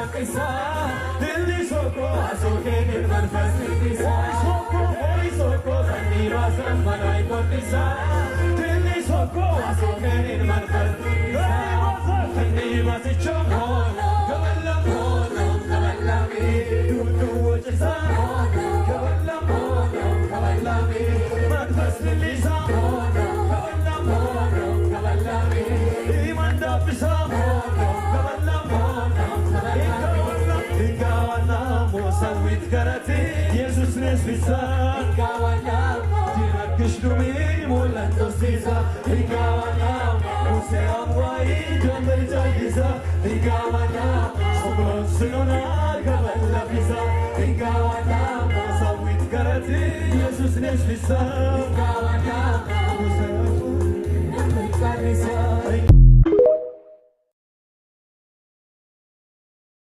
ወቂሳ ትልሶኮ አሶኬንን መንፈስ ሆይሶኮ ሆይሶኮ ሰኒባሰመናይ ቆጢሳ ትልሶኮ አሶኬንን መንፈስ ከኒባስቾ ሆኖ ከበላም ሆኖ ከበላሚ ዱዱ ወጭሳ ከበላም ሆኖ ከበላሚ መንፈስ ልሊሳ ሆኖ ከበላም ሆኖ ከበላሚ ኢማንዳብሳ ሆኖ ከበላም ሆኖ ኢንጋዋና ሞሳዊት ገረቴ ኢየሱስ ነስፊሳ ኢንጋዋና ዲረግሽ ዱሚ ሞላንቶሲሳ ኢንጋዋና ሙሴ አምዋይ ጀምር ጃሊሳ ኢንጋዋና ሶብሮን ከበለፊሳ ኢንጋዋና ሞሳዊት ገረቴ ኢየሱስ ነስፊሳ ኢንጋዋና